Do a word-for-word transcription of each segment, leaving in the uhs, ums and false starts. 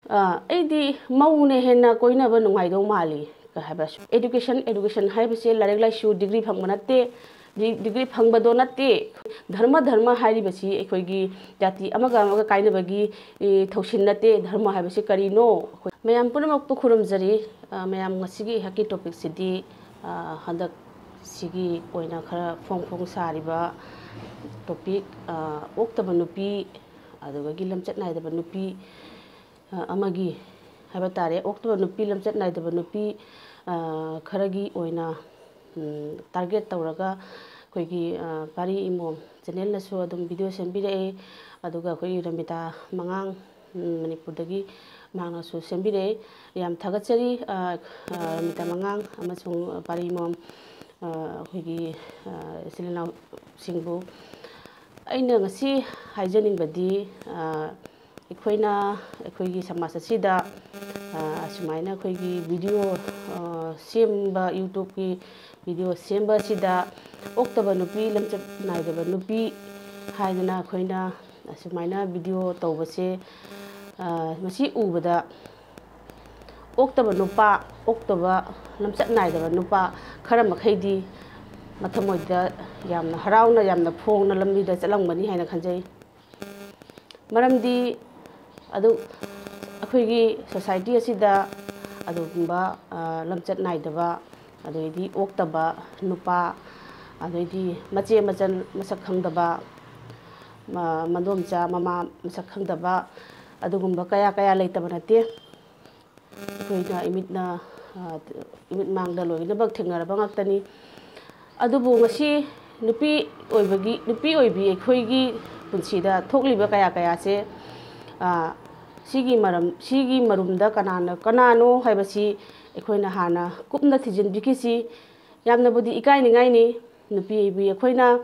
ꯑꯩꯗꯤ ꯃꯧꯅ ꯍꯦꯟꯅ ꯀꯣꯏꯅꯕ ꯅꯨꯡꯉꯥꯏꯗꯧ ꯃꯥꯜꯂꯤ꯫ ꯀꯩ ꯍꯥꯏꯕ, education education ꯍꯥꯏꯕꯁꯦ ꯂꯥꯏꯔꯤꯛ ꯂꯥꯏꯁꯨ degree ꯐꯪꯕ ꯅꯠꯇꯦ꯫ Degree ꯐꯪꯕꯗꯣ ꯅꯠꯇꯦ꯫ ꯙꯔꯃ ꯙꯔꯃ ꯍꯥꯏꯔꯤꯕꯁꯤ ꯑꯩꯈꯣꯏꯒꯤ ꯖꯥꯇꯤ ꯑꯃꯒ ꯑꯃꯒ ꯀꯥꯏꯅꯕꯒꯤ ꯊꯧꯁꯤꯜ ꯅꯠꯇꯦ꯫ ꯙꯔꯃ ꯍꯥꯏꯕꯁꯤ ꯀꯔꯤꯅꯣ? ꯃꯌꯥꯝ ꯄꯨꯝꯅꯃꯛꯄꯨ ꯈꯨꯔꯨꯝꯖꯔꯤ꯫ ꯃꯌꯥꯝ, ꯉꯁꯤꯒꯤ ꯑꯩꯍꯥꯛꯀꯤ topicꯁꯤꯗꯤ ꯍꯟꯗꯛ ꯁꯤꯒꯤ ꯑꯣꯏꯅ ꯈꯔ ꯐꯣꯡ ꯐꯣꯡ ꯁꯥꯔꯤꯕ topic, ꯑꯣꯛꯇꯕ ꯅꯨꯄꯤ, ꯑꯗꯨꯗꯒꯤ ꯂꯝꯆꯠ ꯅꯥꯏꯗꯕ ꯅꯨꯄꯤ ꯑꯃꯒꯤ ꯍꯥꯏꯕ ꯇꯥꯔꯦ, ꯑꯣꯛꯇꯕ ꯅꯨꯄꯤ, ꯂꯝꯆꯠ ꯅꯥꯏꯗꯕ ꯅꯨꯄꯤ ꯈꯔꯒꯤ ꯑꯣꯏꯅ target ꯇꯧꯔꯒ ꯑꯩꯈꯣꯏꯒꯤ ꯄꯥꯔꯤ ꯏꯃꯣꯝ channelꯅꯁꯨ ꯑꯗꯨꯝ video ꯁꯦꯝꯕꯤꯔꯛꯑꯦ꯫ ꯑꯗꯨꯒ ꯑꯩꯈꯣꯏꯒꯤ ꯔꯃꯤꯇꯥ ꯃꯉꯥꯡ, ꯃꯅꯤꯄꯨꯔꯗꯒꯤ, ꯃꯍꯥꯛꯅꯁꯨ ꯁꯦꯝꯕꯤꯔꯛꯑꯦ꯫ ꯌꯥꯝ ꯊꯥꯒꯠꯆꯔꯤ, ꯔꯃꯤꯇꯥ ꯃꯉꯥꯡ ꯑꯃꯁꯨꯡ ꯄꯥꯔꯤ ꯏꯃꯣꯝ, ꯑꯩꯈꯣꯏꯒꯤ ꯏꯆꯤꯜ ꯏꯅꯥꯎꯁꯤꯡꯕꯨ꯫ ꯑꯩꯅ ꯉꯁꯤ ꯍꯥꯏꯖꯅꯤꯡꯕꯗꯤ, ꯑꯩꯈꯣꯏꯅ ꯑꯩꯈꯣꯏꯒꯤ ꯁꯃꯥꯖ ꯑꯁꯤꯗ ꯑꯁꯨꯃꯥꯏꯅ ꯑꯩꯈꯣꯏꯒꯤ video ꯁꯦꯝꯕ, YouTubeꯀꯤ video ꯁꯦꯝꯕ ꯑꯁꯤꯗ ꯑꯣꯛꯇꯕ ꯅꯨꯄꯤ, ꯂꯝꯆꯠ ꯅꯥꯏꯗꯕ ꯅꯨꯄꯤ ꯍꯥꯏꯗꯅ ꯑꯩꯈꯣꯏꯅ ꯑꯁꯨꯃꯥꯏꯅ video ꯇꯧꯕꯁꯦ, ꯃꯁꯤ ꯎꯕꯗ ꯑꯣꯛꯇꯕ ꯅꯨꯄꯥ, ꯑꯣꯛꯇꯕ, ꯂꯝꯆꯠ ꯅꯥꯏꯗꯕ ꯅꯨꯄꯥ ꯈꯔ ꯃꯈꯩꯗꯤ ꯃꯊꯃꯣꯏꯗ ꯌꯥꯝꯅ ꯍꯔꯥꯎꯅ, ꯌꯥꯝꯅ ꯐꯣꯡꯅ ꯂꯝꯕꯤꯗ ꯆꯠꯂꯝꯒꯅꯤ ꯍꯥꯏꯅ ꯈꯟꯖꯩ꯫ ꯃꯔꯝꯗꯤ ꯑꯗꯨ ꯑꯩꯈꯣꯏꯒꯤ society ꯑꯁꯤꯗ ꯑꯗꯨꯒꯨꯝꯕ ꯂꯝꯆꯠ ꯅꯥꯏꯗꯕ, ꯑꯗꯩꯗꯤ ꯑꯣꯛꯇꯕ ꯅꯨꯄꯥ, ꯑꯗꯩꯗꯤ ꯃꯆꯦ ꯃꯆꯜ ꯃꯁꯛ ꯈꯪꯗꯕ, ꯃꯗꯣꯝꯆꯥ ꯃꯃꯥ ꯃꯁꯛ ꯈꯪꯗꯕ, ꯑꯗꯨꯒꯨꯝꯕ ꯀꯌꯥ ꯀꯌꯥ ꯂꯩꯇꯕ ꯅꯠꯇꯦ꯫ ꯑꯩꯈꯣꯏꯅ ꯏꯃꯤꯠꯅ, ꯏꯃꯤꯠ ꯃꯥꯡꯗ ꯂꯣꯏꯅꯃꯛ ꯊꯦꯡꯅꯔꯕ ꯉꯥꯛꯇꯅꯤ꯫ ꯑꯗꯨꯕꯨ ꯉꯁꯤ ꯅꯨꯄꯤ ꯑꯣꯏꯕꯒꯤ, ꯅꯨꯄꯤ ꯑꯣꯏꯕꯤ ꯑꯩꯈꯣꯏꯒꯤ ꯄꯨꯟꯁꯤꯗ ꯊꯣꯛꯂꯤꯕ ꯀꯌꯥ ꯀꯌꯥꯁꯦ, ꯁꯤꯒꯤ ꯃꯔꯝ, ꯁꯤꯒꯤ ꯃꯔꯨꯝꯗ ꯀꯅꯥꯅ, ꯀꯅꯥꯅꯣ ꯍꯥꯏꯕꯁꯤ ꯑꯩꯈꯣꯏꯅ ꯍꯥꯟꯅ ꯀꯨꯞꯅ ꯊꯤꯖꯤꯟꯕꯤꯈꯤꯁꯤ꯫ ꯌꯥꯝꯅꯕꯨꯗꯤ ꯏꯀꯥꯏꯅꯤꯡꯉꯥꯏꯅꯤ꯫ ꯅꯨꯄꯤ ꯑꯣꯏꯕꯤ ꯑꯩꯈꯣꯏꯅ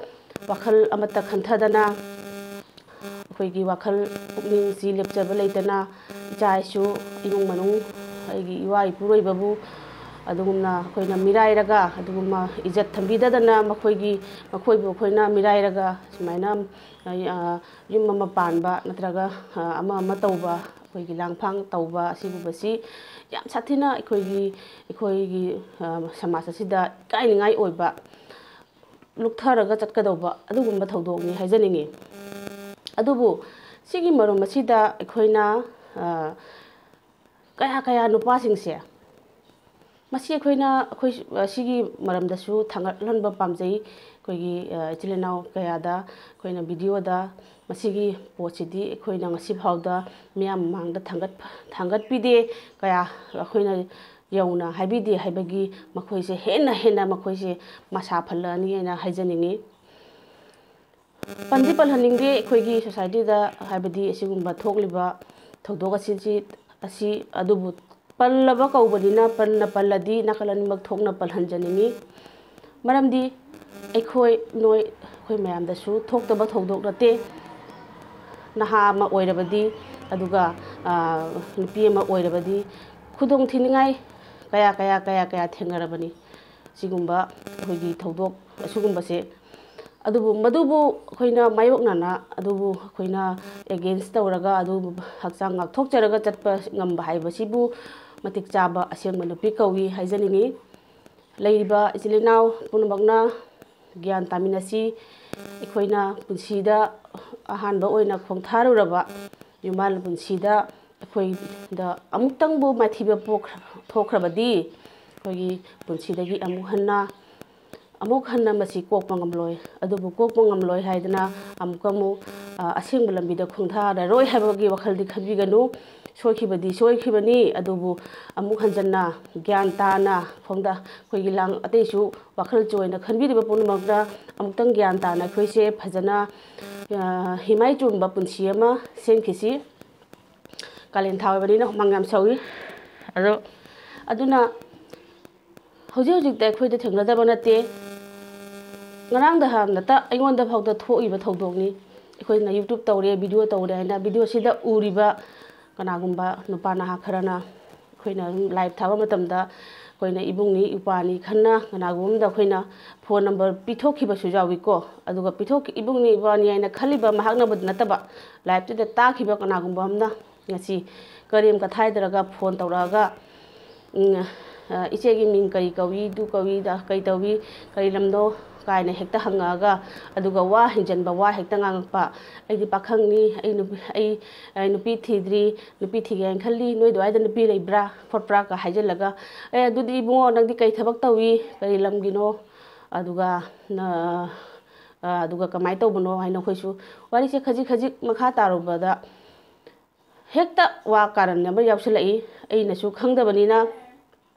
ꯋꯥꯈꯜ ꯑꯃꯠꯇ ꯈꯟꯊꯗꯅ, ꯑꯩꯈꯣꯏꯒꯤ ꯋꯥꯈꯜ ꯄꯨꯛꯅꯤꯡꯁꯤ ꯂꯦꯞꯆꯕ ꯂꯩꯇꯅ, ꯏꯆꯥ ꯏꯁꯨ, ꯏꯃꯨꯡ ꯃꯅꯨꯡ, ꯑꯩꯒꯤ ꯏꯋꯥ ꯏꯄꯨꯔꯣꯏꯕꯕꯨ ꯑꯗꯨꯒꯨꯝꯅ ꯑꯩꯈꯣꯏꯅ ꯃꯤꯔꯥꯏꯔꯒ, ꯑꯗꯨꯒꯨꯝꯕ ꯏꯖꯠ ꯊꯝꯕꯤꯗꯗꯅ ꯃꯈꯣꯏꯒꯤ, ꯃꯈꯣꯏꯕꯨ ꯑꯩꯈꯣꯏꯅ ꯃꯤꯔꯥꯏꯔꯒ ꯁꯨꯃꯥꯏꯅ, ꯑ, ꯌꯨꯝ ꯑꯃ ꯄꯥꯟꯕ ꯅꯠꯇ꯭ꯔꯒ, ꯑ, ꯑꯃ ꯑꯃ ꯇꯧꯕ, ꯑꯩꯈꯣꯏꯒꯤ ꯂꯥꯡꯐꯥꯡ ꯇꯧꯕ ꯑꯁꯤꯒꯨꯝꯕꯁꯤ ꯌꯥꯝ ꯁꯥꯊꯤꯅ ꯑꯩꯈꯣꯏꯒꯤ, ꯑꯩꯈꯣꯏꯒꯤ, ꯑ, ꯁꯃꯥꯖ ꯑꯁꯤꯗ ꯏꯀꯥꯏꯅꯤꯡꯉꯥꯏ ꯑꯣꯏꯕ, ꯂꯨꯞꯊꯔꯒ ꯆꯠꯀꯗꯧꯕ ꯑꯗꯨꯒꯨꯝꯕ ꯊꯧꯗꯣꯛꯅꯤ ꯍꯥꯏꯖꯅꯤꯡꯉꯤ꯫ ꯑꯗꯨꯕꯨ ꯁꯤꯒꯤ ꯃꯔꯝ ꯑꯁꯤꯗ ꯑꯩꯈꯣꯏꯅ, ꯑ, ꯀꯌꯥ ꯀꯌꯥ ꯅꯨꯄꯥꯁꯤꯡꯁꯦ, ꯃꯁꯤ ꯑꯩꯈꯣꯏꯅ, ꯑꯩꯈꯣꯏ, ꯑ, ꯁꯤꯒꯤ ꯃꯔꯝꯗꯁꯨ ꯊꯥꯡꯒꯠꯍꯟꯕ ꯄꯥꯝꯖꯩ꯫ ꯑꯩꯈꯣꯏꯒꯤ, ꯑ, ꯏꯆꯤꯜ ꯏꯅꯥꯎ ꯀꯌꯥꯗ ꯑꯩꯈꯣꯏꯅ ꯚꯤꯗꯤꯑꯣꯗ ꯃꯁꯤꯒꯤ ꯄꯣꯠꯁꯤꯗꯤ ꯑꯩꯈꯣꯏꯅ ꯉꯁꯤ ꯐꯥꯎꯗ ꯃꯤꯌꯥꯝ ꯃꯃꯥꯡꯗ ꯊꯥꯡꯒꯠ-, ꯊꯥꯡꯒꯠꯄꯤꯗꯦ, ꯀꯌꯥ ꯑꯩꯈꯣꯏꯅ ꯌꯧꯅ ꯍꯥꯏꯕꯤꯗꯦ ꯍꯥꯏꯕꯒꯤ ꯃꯈꯣꯏꯁꯦ ꯍꯦꯟꯅ ꯍꯦꯟꯅ ꯃꯈꯣꯏꯁꯦ ꯃꯁꯥ ꯐꯜꯂꯛꯑꯅꯤ ꯍꯥꯏꯅ ꯍꯥꯏꯖꯅꯤꯡꯉꯤ꯫ ꯄꯟꯗꯤ ꯄꯜꯍꯟꯅꯤꯡꯗꯦ ꯑꯩꯈꯣꯏꯒꯤ ꯁꯣꯁꯥꯏꯇꯤꯗ, ꯍꯥꯏꯕꯗꯤ ꯑꯁꯤꯒꯨꯝꯕ ꯊꯣꯛꯂꯤꯕ ꯊꯧꯗꯣꯛ ꯑꯁꯤꯁꯤ, ꯑꯁꯤ, ꯑꯗꯨꯕꯨ ꯄꯜꯂꯕ ꯀꯧꯕꯅꯤꯅ, ꯄꯟꯅ ꯄꯜꯂꯗꯤ ꯅꯥꯀꯜ ꯑꯅꯤꯃꯛ ꯊꯣꯛꯅ ꯄꯜꯍꯟꯖꯅꯤꯡꯉꯤ꯫ ꯃꯔꯝꯗꯤ ꯑꯩꯈꯣꯏ, ꯅꯣꯏ, ꯑꯩꯈꯣꯏ ꯃꯌꯥꯝꯗꯁꯨ ꯊꯣꯛꯇꯕ ꯊꯧꯗꯣꯛ ꯅꯠꯇꯦ꯫ ꯅꯍꯥ ꯑꯃ ꯑꯣꯏꯔꯕꯗꯤ, ꯑꯗꯨꯒ, ꯑ, ꯅꯨꯄꯤ ꯑꯃ ꯑꯣꯏꯔꯕꯗꯤ ꯈꯨꯗꯣꯡ ꯊꯤꯅꯤꯡꯉꯥꯏ ꯀꯌꯥ, ꯀꯌꯥ, ꯀꯌꯥ, ꯀꯌꯥ ꯊꯦꯡꯅꯔꯕꯅꯤ꯫ ꯁꯤꯒꯨꯝꯕ ꯑꯩꯈꯣꯏꯒꯤ ꯊꯧꯗꯣꯛ ꯑꯁꯤꯒꯨꯝꯕꯁꯦ꯫ ꯑꯗꯨꯕꯨ ꯃꯗꯨꯕꯨ ꯑꯩꯈꯣꯏꯅ ꯃꯥꯌꯣꯛꯅꯅ, ꯑꯗꯨꯕꯨ ꯑꯩꯈꯣꯏꯅ against ꯇꯧꯔꯒ, ꯑꯗꯨꯕꯨ ꯍꯛꯆꯥꯡ ꯉꯥꯛꯊꯣꯛꯆꯔꯒ ꯆꯠꯄ ꯉꯝꯕ ꯍꯥꯏꯕꯁꯤꯕꯨ ꯃꯇꯤꯛ ꯆꯥꯕ ꯑꯁꯦꯡꯕ ꯅꯨꯄꯤ ꯀꯧꯏ ꯍꯥꯏꯖꯅꯤꯡꯉꯤ꯫ ꯂꯩꯔꯤꯕ ꯏꯆꯤꯜ ꯏꯅꯥꯎ ꯄꯨꯝꯅꯃꯛꯅ ꯒ꯭ꯌꯥꯟ ꯇꯥꯃꯤꯟꯅꯁꯤ꯫ ꯑꯩꯈꯣꯏꯅ ꯄꯨꯟꯁꯤꯗ ꯑꯍꯥꯟꯕ ꯑꯣꯏꯅ ꯈꯣꯡꯊꯥꯔꯨꯔꯕ ꯌꯨꯝꯕꯥꯜ ꯄꯨꯟꯁꯤꯗ ꯑꯩꯈꯣꯏꯗ ꯑꯃꯨꯛꯇꯪꯕꯨ ꯃꯥꯏꯊꯤꯕ ꯄꯣꯛꯈ꯭ꯔ-, ꯊꯣꯛꯈ꯭ꯔꯕꯗꯤ ꯑꯩꯈꯣꯏꯒꯤ ꯄꯨꯟꯁꯤꯗꯒꯤ ꯑꯃꯨꯛ ꯍꯟꯅ, ꯑꯃꯨꯛ ꯍꯟꯅ ꯃꯁꯤ ꯀꯣꯛꯄ ꯉꯝꯂꯣꯏ꯫ ꯑꯗꯨꯕꯨ ꯀꯣꯛꯄ ꯉꯝꯂꯣꯏ ꯍꯥꯏꯗꯅ ꯑꯃꯨꯛꯀ ꯑꯃꯨꯛ, ꯑ, ꯑꯁꯦꯡꯕ ꯂꯝꯕꯤꯗ ꯈꯣꯡꯊꯥꯔꯔꯣꯏ ꯍꯥꯏꯕꯒꯤ ꯋꯥꯈꯜꯗꯤ ꯈꯟꯕꯤꯒꯅꯨ꯫ ꯁꯣꯏꯈꯤꯕꯗꯤ ꯁꯣꯏꯈꯤꯕꯅꯤ, ꯑꯗꯨꯕꯨ ꯑꯃꯨꯛ ꯍꯟꯖꯟꯅ ꯒ꯭ꯌꯥꯟ ꯇꯥꯅ ꯈꯣꯡꯗ-, ꯑꯩꯈꯣꯏꯒꯤ ꯂꯥꯡ-, ꯑꯇꯩꯁꯨ ꯋꯥꯈꯜ ꯆꯣꯏꯅ ꯈꯟꯕꯤꯔꯤꯕ ꯄꯨꯝꯅꯃꯛꯇ ꯑꯃꯨꯛꯇꯪ ꯒ꯭ꯌꯥꯟ ꯇꯥꯅ ꯑꯩꯈꯣꯏꯁꯦ ꯐꯖꯅ, ꯑ, ꯍꯤꯃꯥꯏ ꯆꯣꯟꯕ ꯄꯨꯟꯁꯤ ꯑꯃ ꯁꯦꯝꯈꯤꯁꯤ꯫ ꯀꯥꯂꯦꯟ ꯊꯥ ꯑꯣꯏꯕꯅꯤꯅ ꯍꯨꯃꯥꯡ ꯌꯥꯝ ꯁꯧꯏ꯫ ꯑꯗꯣ, ꯑꯗꯨꯅ ꯍꯧꯖꯤꯛ ꯍꯧꯖꯤꯛꯇ ꯑꯩꯈꯣꯏꯗ ꯊꯦꯡꯅꯗꯕ ꯅꯠꯇꯦ꯫ ꯉꯔꯥꯡ ꯅꯍꯥꯟꯗꯇ ꯑꯩꯉꯣꯟꯗ ꯐꯥꯎꯗ ꯊꯣꯛꯏꯕ ꯊꯧꯗꯣꯛꯅꯤ꯫ ꯑꯩꯈꯣꯏꯅ YouTube ꯇꯧꯔꯦ, ꯚꯤꯗꯤꯑꯣ ꯇꯧꯔꯦ ꯍꯥꯏꯅ ꯚꯤꯗꯤꯑꯣꯁꯤꯗ ꯎꯔꯤꯕ ꯀꯅꯥꯒꯨꯝꯕ ꯅꯨꯄꯥ ꯅꯍꯥ ꯈꯔꯅ ꯑꯩꯈꯣꯏꯅ ꯑꯗꯨꯝ live ꯊꯥꯕ ꯃꯇꯝꯗ ꯑꯩꯈꯣꯏꯅ ꯏꯕꯨꯡꯅꯤ, ꯏꯄ꯭ꯋꯥꯅꯤ ꯈꯟꯅ ꯀꯅꯥꯒꯨꯝꯕ ꯑꯃꯗ ꯑꯩꯈꯣꯏꯅ phone number ꯄꯤꯊꯣꯛꯈꯤꯕꯁꯨ ꯌꯥꯎꯏꯀꯣ꯫ ꯑꯗꯨꯒ ꯄꯤꯊꯣꯛ-, ꯏꯕꯨꯡꯅꯤ, ꯏꯄ꯭ꯋꯥꯅꯤ ꯍꯥꯏꯅ ꯈꯜꯂꯤꯕ ꯃꯍꯥꯛꯅꯕꯨꯗꯤ ꯅꯠꯇꯕ, live ꯇꯨꯗ ꯇꯥꯈꯤꯕ ꯀꯅꯥꯒꯨꯝꯕ ꯑꯃꯅ ꯉꯁꯤ ꯀꯔꯦꯝ ꯀꯊꯥꯏꯗꯔꯒ ꯐꯣꯟ ꯇꯧꯔꯛꯑꯒ, ꯎꯝ, ꯑ, "ꯏꯆꯦꯒꯤ ꯃꯤꯡ ꯀꯔꯤ ꯀꯧꯏ, ꯑꯗꯨ ꯀꯧꯏ, ꯑꯗ ꯀꯔꯤ ꯇꯧꯏ, ꯀꯔꯤ ꯂꯝꯅꯣ?" ꯀꯥꯏꯅ ꯍꯦꯛꯇ ꯍꯪꯉꯛꯑꯒ, ꯑꯗꯨꯒ ꯋꯥ ꯍꯦꯟꯖꯟꯕ ꯋꯥ ꯍꯦꯛꯇ ꯉꯥꯡꯉꯛꯄ꯫ "ꯑꯩꯗꯤ ꯄꯥꯈꯪꯅꯤ, ꯑꯩ ꯅꯨꯄꯤ, ꯑꯩ, ꯑꯩ ꯅꯨꯄꯤ ꯊꯤꯗ꯭ꯔꯤ, ꯅꯨꯄꯤ ꯊꯤꯒꯦ ꯍꯥꯏꯅ ꯈꯜꯂꯤ, ꯅꯣꯏ ꯑꯗꯨꯋꯥꯏꯗ ꯅꯨꯄꯤ ꯂꯩꯕ꯭ꯔꯥ ꯈꯣꯠꯄ꯭ꯔꯥ?" ꯀ ꯍꯥꯏꯖꯤꯜꯂꯒ, "ꯑꯦ, ꯑꯗꯨꯗꯤ ꯏꯕꯨꯡꯉꯣ, ꯅꯪꯗꯤ ꯀꯩ ꯊꯕꯛ ꯇꯧꯏ, ꯀꯔꯤ ꯂꯝꯒꯤꯅꯣ, ꯑꯗꯨꯒ, ꯅ-, ꯑ, ꯑꯗꯨꯒ ꯀꯃꯥꯏꯅ ꯇꯧꯕꯅꯣ?" ꯍꯥꯏꯅ ꯑꯩꯈꯣꯏꯁꯨ ꯋꯥꯔꯤꯁꯦ ꯈꯖꯤꯛ ꯈꯖꯤꯛ ꯃꯈꯥ ꯇꯥꯔꯨꯕꯗ, ꯍꯦꯛꯇ ꯋꯥ ꯀꯥꯔꯟ ꯑꯃ ꯌꯥꯎꯁꯤꯜꯂꯛꯏ꯫ ꯑꯩꯅꯁꯨ ꯈꯪꯗꯕꯅꯤꯅ,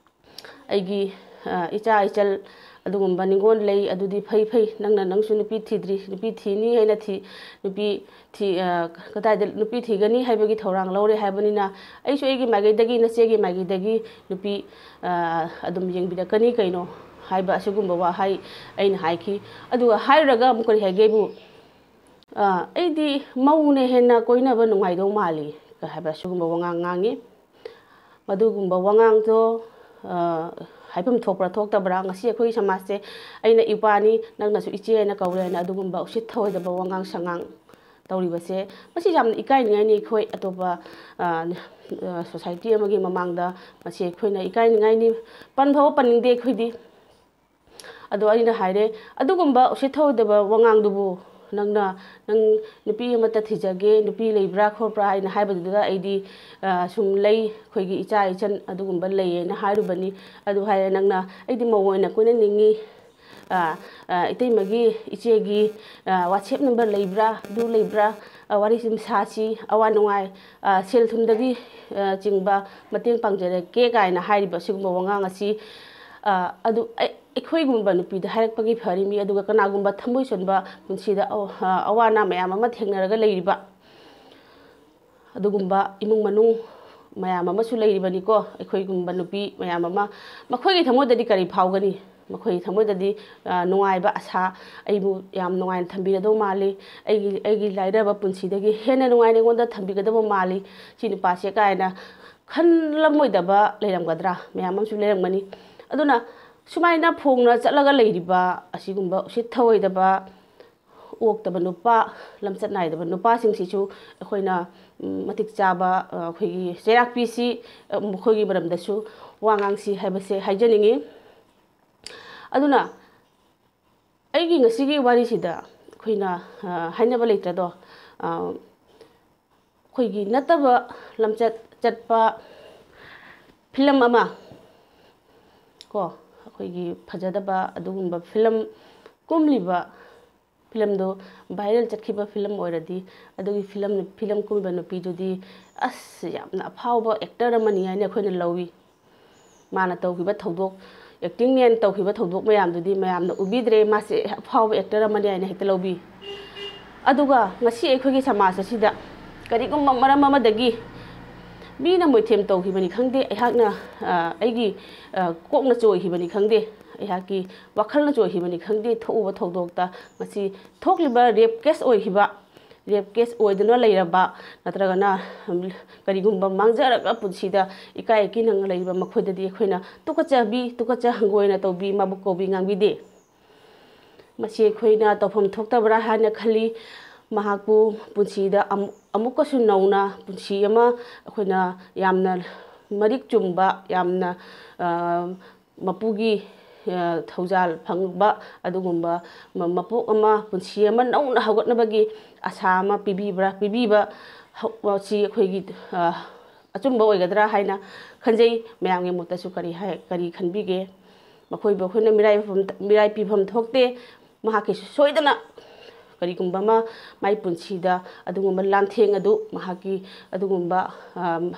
ꯑꯩꯒꯤ, ꯑ, ꯏꯆꯥ ꯏꯆꯜ ꯑꯗꯨꯒꯨꯝꯕ ꯅꯤꯉꯣꯜ ꯂꯩ, ꯑꯗꯨꯗꯤ ꯐꯩ ꯐꯩ, ꯅꯪꯅ, ꯅꯪꯁꯨ ꯅꯨꯄꯤ ꯊꯤꯗ꯭ꯔꯤ, ꯅꯨꯄꯤ ꯊꯤꯅꯤ ꯍꯥꯏꯅ ꯊꯤ-, ꯅꯨꯄꯤ ꯊꯤ-, ꯑ, ꯀꯗꯥꯏꯗ ꯅꯨꯄꯤ ꯊꯤꯒꯅꯤ ꯍꯥꯏꯕꯒꯤ ꯊꯧꯔꯥꯡ ꯂꯧꯔꯦ ꯍꯥꯏꯕꯅꯤꯅ, ꯑꯩꯁꯨ ꯑꯩꯒꯤ ꯃꯥꯏꯀꯩꯗꯒꯤ, ꯅꯆꯦꯒꯤ ꯃꯥꯏꯀꯩꯗꯒꯤ ꯅꯨꯄꯤ, ꯑ, ꯑꯗꯨꯝ ꯌꯦꯡꯕꯤꯔꯛꯀꯅꯤ ꯀꯩꯅꯣ ꯍꯥꯏꯕ ꯑꯁꯤꯒꯨꯝꯕ ꯋꯥꯍꯩ ꯑꯩꯅ ꯍꯥꯏꯈꯤ꯫ ꯑꯗꯨꯒ ꯍꯥꯏꯔꯨꯔꯒ ꯑꯃꯨꯛ ꯀꯔꯤ ꯍꯥꯏꯒꯦꯕꯨ, ꯑ, "ꯑꯩꯗꯤ ꯃꯧꯅ ꯍꯦꯟꯅ ꯀꯣꯏꯅꯕ ꯅꯨꯡꯉꯥꯏꯗꯧ ꯃꯥꯜꯂꯤ" ꯀ ꯍꯥꯏꯕ ꯑꯁꯤꯒꯨꯝꯕ ꯋꯥꯉꯥꯡ ꯉꯥꯡꯉꯤ꯫ ꯃꯗꯨꯒꯨꯝꯕ ꯋꯥꯉꯥꯡꯗꯣ, ꯑ, ꯍꯥꯏꯐꯝ ꯊꯣꯛꯄ꯭ꯔꯥ ꯊꯣꯛꯇꯕ꯭ꯔꯥ? ꯉꯁꯤ ꯑꯩꯈꯣꯏꯒꯤ ꯁꯃꯥꯖꯁꯦ ꯑꯩꯅ ꯏꯄꯥꯅꯤ, ꯅꯪꯅꯁꯨ ꯏꯆꯦ ꯍꯥꯏꯅ ꯀꯧꯔꯦ ꯍꯥꯏꯅ ꯑꯗꯨꯒꯨꯝꯕ ꯎꯁꯤꯠ ꯊꯑꯣꯏꯗꯕ ꯋꯥꯉꯥꯡ ꯁꯉꯥꯡ ꯇꯧꯔꯤꯕꯁꯦ, ꯃꯁꯤ ꯌꯥꯝꯅ ꯏꯀꯥꯏꯅꯤꯡꯉꯥꯏꯅꯤ꯫ ꯑꯩꯈꯣꯏ ꯑꯇꯣꯞꯄ, ꯑ, ꯑ, ꯁꯣꯁꯥꯏꯇꯤ ꯑꯃꯒꯤ ꯃꯃꯥꯡꯗ ꯃꯁꯤ ꯑꯩꯈꯣꯏꯅ ꯏꯀꯥꯏꯅꯤꯡꯉꯥꯏꯅꯤ꯫ ꯄꯟ ꯐꯥꯎꯕ ꯄꯟꯅꯤꯡꯗꯦ ꯑꯩꯈꯣꯏꯗꯤ꯫ ꯑꯗꯣ ꯑꯩꯅ ꯍꯥꯏꯔꯦ, "ꯑꯗꯨꯒꯨꯝꯕ ꯎꯁꯤꯠ ꯊꯑꯣꯏꯗꯕ ꯋꯥꯉꯥꯡꯗꯨꯕꯨ ꯅꯪꯅ, ꯅꯪ ꯅꯨꯄꯤ ꯑꯃꯠꯇ ꯊꯤꯖꯒꯦ, ꯅꯨꯄꯤ ꯂꯩꯕ꯭ꯔꯥ ꯈꯣꯠꯄ꯭ꯔꯥ?" ꯍꯥꯏꯅ ꯍꯥꯏꯕꯗꯨꯗ ꯑꯩꯗꯤ, ꯑ, "ꯁꯨꯝ ꯂꯩ, ꯑꯩꯈꯣꯏꯒꯤ ꯏꯆꯥ ꯏꯆꯟ ꯑꯗꯨꯒꯨꯝꯕ ꯂꯩꯌꯦꯅ" ꯍꯥꯏꯔꯨꯕꯅꯤ꯫ ꯑꯗꯨ ꯍꯥꯏꯔꯦ, "ꯅꯪꯅ ꯑꯩꯗꯤ ꯃꯧ ꯑꯣꯏꯅ ꯀꯣꯏꯅꯅꯤꯡꯉꯤ, ꯑ, ꯑ, ꯏꯇꯩꯃꯒꯤ, ꯏꯆꯦꯒꯤ, ꯑ, WhatsApp number ꯂꯩꯕ꯭ꯔꯥ, ꯑꯗꯨ ꯂꯩꯕ꯭ꯔꯥ, ꯑ, ꯋꯥꯔꯤ ꯁꯨꯝ ꯁꯥꯁꯤ, ꯑꯋꯥ ꯅꯨꯡꯉꯥꯏ, ꯑ, ꯁꯦꯜ ꯊꯨꯝꯗꯒꯤ, ꯑ, ꯆꯤꯡꯕ ꯃꯇꯦꯡ ꯄꯥꯡꯖꯔꯛꯀꯦ" ꯀꯥꯏꯅ ꯍꯥꯏꯔꯤꯕ ꯑꯁꯤꯒꯨꯝꯕ ꯋꯥꯉꯥꯡ ꯑꯁꯤ, ꯑ, ꯑꯗꯨ ꯑꯩ, ꯑꯩꯈꯣꯏꯒꯨꯝꯕ ꯅꯨꯄꯤꯗ ꯍꯥꯏꯔꯛꯄꯒꯤ ꯐꯔꯤꯃꯤ, ꯑꯗꯨꯒ ꯀꯅꯥꯒꯨꯝꯕ ꯊꯃꯣꯏ ꯁꯣꯟꯕ ꯄꯨꯟꯁꯤꯗ ꯑꯋꯥ-, ꯑꯋꯥ ꯑꯅꯥ ꯃꯌꯥꯝ ꯑꯃ ꯊꯦꯡꯅꯔꯒ ꯂꯩꯔꯤꯕ ꯑꯗꯨꯒꯨꯝꯕ ꯏꯃꯨꯡ ꯃꯅꯨꯡ ꯃꯌꯥꯝ ꯑꯃꯁꯨ ꯂꯩꯔꯤꯕꯅꯤꯀꯣ꯫ ꯑꯩꯈꯣꯏꯒꯨꯝꯕ ꯅꯨꯄꯤ ꯃꯌꯥꯝ ꯑꯃ, ꯃꯈꯣꯏꯒꯤ ꯊꯃꯣꯏꯗꯗꯤ ꯀꯔꯤ ꯐꯥꯎꯒꯅꯤ? ꯃꯈꯣꯏꯒꯤ ꯊꯃꯣꯏꯗꯗꯤ, ꯑ, ꯅꯨꯡꯉꯥꯏꯕ ꯑꯁꯥ, "ꯑꯩꯕꯨ ꯌꯥꯝ ꯅꯨꯡꯉꯥꯏꯅ ꯊꯝꯕꯤꯒꯗꯧ ꯃꯥꯜꯂꯤ, ꯑꯩꯒꯤ, ꯑꯩꯒꯤ ꯂꯥꯏꯔꯕ ꯄꯨꯟꯁꯤꯗꯒꯤ ꯍꯦꯟꯅ ꯅꯨꯡꯉꯥꯏꯅ ꯑꯩꯉꯣꯟꯗ ꯊꯝꯕꯤꯒꯗꯕ ꯃꯥꯜꯂꯤ ꯁꯤ ꯅꯨꯄꯥꯁꯦ" ꯀꯥꯏꯅ ꯈꯜꯂꯝꯃꯣꯏꯗꯕ ꯂꯩꯔꯝꯒꯗ꯭ꯔꯥ? ꯃꯌꯥꯝ ꯑꯃꯁꯨ ꯂꯩꯔꯝꯒꯅꯤ꯫ ꯑꯗꯨꯅ ꯁꯨꯃꯥꯏꯅ ꯐꯣꯡꯅ ꯆꯠꯂꯒ ꯂꯩꯔꯤꯕ ꯑꯁꯤꯒꯨꯝꯕ ꯎꯁꯤꯠ ꯊꯑꯣꯏꯗꯕ, ꯑꯣꯛꯇꯕ ꯅꯨꯄꯥ, ꯂꯝꯆꯠ ꯅꯥꯏꯗꯕ ꯅꯨꯄꯥꯁꯤꯡꯁꯤꯁꯨ ꯑꯩꯈꯣꯏꯅ ꯎꯝ, ꯃꯇꯤꯛ ꯆꯥꯕ, ꯑ, ꯑꯩꯈꯣꯏꯒꯤ ꯆꯩꯔꯥꯛꯄꯤꯁꯤ, ꯑ, ꯃꯈꯣꯏꯒꯤ ꯃꯔꯝꯗꯁꯨ ꯋꯥ ꯉꯥꯡꯁꯤ ꯍꯥꯏꯕꯁꯦ ꯍꯥꯏꯖꯅꯤꯡꯉꯤ꯫ ꯑꯗꯨꯅ ꯑꯩꯒꯤ ꯉꯁꯤꯒꯤ ꯋꯥꯔꯤꯁꯤꯗ ꯑꯩꯈꯣꯏꯅ, ꯑ, ꯍꯥꯏꯅꯕ ꯂꯩꯇ꯭ꯔꯗꯣ, ꯑ, ꯑꯩꯈꯣꯏꯒꯤ ꯅꯠꯇꯕ ꯂꯝꯆꯠ ꯆꯠꯄ ꯐꯤꯂꯝ ꯑꯃ ꯀꯣ, ꯑꯩꯈꯣꯏꯒꯤ ꯐꯖꯗꯕ ꯑꯗꯨꯒꯨꯝꯕ ꯐꯤꯂꯝ ꯀꯨꯝꯂꯤꯕ ꯐꯤꯂꯝꯗꯣ viral ꯆꯠꯈꯤꯕ ꯐꯤꯂꯝ ꯑꯣꯏꯔꯗꯤ, ꯑꯗꯨꯒꯤ ꯐꯤꯂꯝ, ꯐꯤꯂꯝ ꯀꯨꯝꯃꯤꯕ ꯅꯨꯄꯤꯗꯨꯗꯤ ꯑꯁ ꯌꯥꯝꯅ ꯑꯐꯥꯎꯕ actor ꯑꯃꯅꯤ ꯍꯥꯏꯅ ꯑꯩꯈꯣꯏꯅ ꯂꯧꯏ꯫ ꯃꯥꯅ ꯇꯧꯈꯤꯕ ꯊꯧꯗꯣꯛ, actingꯅꯦꯅ ꯇꯧꯈꯤꯕ ꯊꯧꯗꯣꯛ ꯃꯌꯥꯝꯗꯨꯗꯤ ꯃꯌꯥꯝꯅ ꯎꯕꯤꯗ꯭ꯔꯦ, ꯃꯥꯁꯦ ꯑꯐꯥꯎꯕ actor ꯑꯃꯅꯤ ꯍꯥꯏꯅ ꯍꯦꯛꯇ ꯂꯧꯕꯤ꯫ ꯑꯗꯨꯒ ꯉꯁꯤ ꯑꯩꯈꯣꯏꯒꯤ ꯁꯃꯥꯖ ꯑꯁꯤꯗ ꯀꯔꯤꯒꯨꯝꯕ ꯃꯔꯝ ꯑꯃꯗꯒꯤ ꯃꯤꯅ ꯃꯣꯏꯊꯦꯝ ꯇꯧꯈꯤꯕꯅꯤ ꯈꯪꯗꯦ, ꯑꯩꯍꯥꯛꯅ, ꯑ, ꯑꯩꯒꯤ, ꯑ, ꯀꯣꯛꯅ ꯆꯣꯏꯈꯤꯕꯅꯤ ꯈꯪꯗꯦ, ꯑꯩꯍꯥꯛꯀꯤ ꯋꯥꯈꯜꯅ ꯆꯣꯏꯈꯤꯕꯅꯤ ꯈꯪꯗꯦ, ꯊꯣꯛꯎꯕ ꯊꯧꯗꯣꯛꯇ ꯉꯁꯤ ꯊꯣꯛꯂꯤꯕ rape case ꯑꯣꯏꯈꯤꯕ, rape case ꯑꯣꯏꯗꯨꯅ ꯂꯩꯔꯕ, ꯅꯠꯇ꯭ꯔꯒꯅ, ꯎꯝ, ꯀꯔꯤꯒꯨꯝꯕ ꯃꯥꯡꯖꯔꯒ ꯄꯨꯟꯁꯤꯗ ꯏꯀꯥꯏ ꯏꯀꯤꯅ ꯂꯩꯔꯤꯕ ꯃꯈꯣꯏꯗꯗꯤ ꯑꯩꯈꯣꯏꯅ ꯇꯨꯀꯠꯆꯕꯤ, ꯇꯨꯀꯠꯆ ꯍꯪꯒꯣꯏꯅ ꯇꯧꯕꯤ, ꯃꯕꯨꯛ ꯀꯧꯕꯤ ꯉꯥꯡꯕꯤꯗꯦ꯫ ꯃꯁꯤ ꯑꯩꯈꯣꯏꯅ ꯇꯧꯐꯝ ꯊꯣꯛꯇꯕ꯭ꯔꯥ ꯍꯥꯏꯅ ꯈꯜꯂꯤ꯫ ꯃꯍꯥꯛꯄꯨ ꯄꯨꯟꯁꯤꯗ ꯑꯃꯨꯛ, ꯑꯃꯨꯛꯀꯁꯨ ꯅꯧꯅ ꯄꯨꯟꯁꯤ ꯑꯃ ꯑꯩꯈꯣꯏꯅ ꯌꯥꯝꯅ ꯃꯔꯤꯛ ꯆꯨꯝꯕ, ꯌꯥꯝꯅ, ꯑ, ꯃꯄꯨꯒꯤ, ꯑ, ꯊꯧꯖꯥꯜ ꯐꯪꯕ ꯑꯗꯨꯒꯨꯝꯕ ꯃ-, ꯃꯄꯣꯛ ꯑꯃ, ꯄꯨꯟꯁꯤ ꯑꯃ ꯅꯧꯅ ꯍꯧꯒꯠꯅꯕꯒꯤ ꯑꯁꯥ ꯑꯃ ꯄꯤꯕꯤꯕ꯭ꯔꯥ, ꯄꯤꯕꯤꯕ ꯍꯧ-, ꯑꯁꯤ ꯑꯩꯈꯣꯏꯒꯤ, ꯑ, ꯑꯆꯨꯝꯕ ꯑꯣꯏꯒꯗ꯭ꯔꯥ ꯍꯥꯏꯅ ꯈꯟꯖꯩ꯫ ꯃꯌꯥꯝꯒꯤ ꯃꯣꯠꯇꯁꯨ ꯀꯔꯤ ꯍꯥꯏ, ꯀꯔꯤ ꯈꯟꯕꯤꯒꯦ? ꯃꯈꯣꯏꯕꯨ ꯑꯩꯈꯣꯏꯅ ꯃꯤꯔꯥꯏ ꯄꯤꯐꯝ, ꯃꯤꯔꯥꯏ ꯄꯤꯐꯝ ꯊꯣꯛꯇꯦ꯫ ꯃꯍꯥꯛꯀꯤꯁꯨ ꯁꯣꯏꯗꯅ ꯀꯔꯤꯒꯨꯝꯕ ꯑꯃ ꯃꯥꯏ ꯄꯨꯟꯁꯤꯗ ꯑꯗꯨꯒꯨꯝꯕ ꯂꯥꯟꯊꯦꯡ ꯑꯗꯨ, ꯃꯍꯥꯛꯀꯤ ꯑꯗꯨꯒꯨꯝꯕ, ꯑꯝ,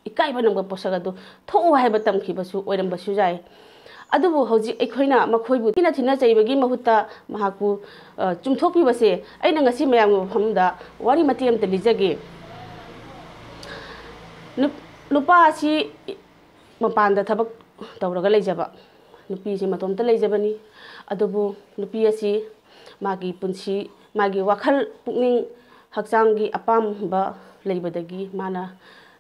ꯏꯀꯥꯏꯕ ꯅꯪꯕ ꯄꯣꯠꯁꯛ ꯑꯗꯨ ꯊꯣꯛꯎ ꯍꯥꯏꯕ ꯇꯝꯈꯤꯕꯁꯨ ꯑꯣꯏꯔꯝꯕꯁꯨ ꯌꯥꯏ꯫ ꯑꯗꯨꯕꯨ ꯍꯧꯖꯤꯛ ꯑꯩꯈꯣꯏꯅ ꯃꯈꯣꯏꯕꯨ ꯊꯤꯅ ꯊꯤꯅ ꯆꯩꯕꯒꯤ ꯃꯍꯨꯠꯇ ꯃꯍꯥꯛꯄꯨ, ꯑ, ꯆꯨꯝꯊꯣꯛꯄꯤꯕꯁꯦ ꯑꯩꯅ ꯉꯁꯤ ꯃꯌꯥꯝꯒꯤ ꯃꯐꯝꯗ ꯋꯥꯔꯤ ꯃꯇꯦꯛ ꯑꯃꯇ ꯂꯤꯖꯒꯦ꯫ ꯅꯨꯞ-, ꯅꯨꯄꯥ ꯑꯁꯤ ꯃꯄꯥꯟꯗ ꯊꯕꯛ ꯇꯧꯔꯒ ꯂꯩꯖꯕ, ꯅꯨꯄꯤꯁꯤ ꯃꯇꯣꯝꯇ ꯂꯩꯖꯕꯅꯤ꯫ ꯑꯗꯨꯕꯨ ꯅꯨꯄꯤ ꯑꯁꯤ ꯃꯥꯒꯤ ꯄꯨꯟꯁꯤ, ꯃꯥꯒꯤ ꯋꯥꯈꯜ, ꯄꯨꯛꯅꯤꯡ, ꯍꯛꯆꯥꯡꯒꯤ ꯑꯄꯥꯝꯕ ꯂꯩꯕꯗꯒꯤ ꯃꯥꯅ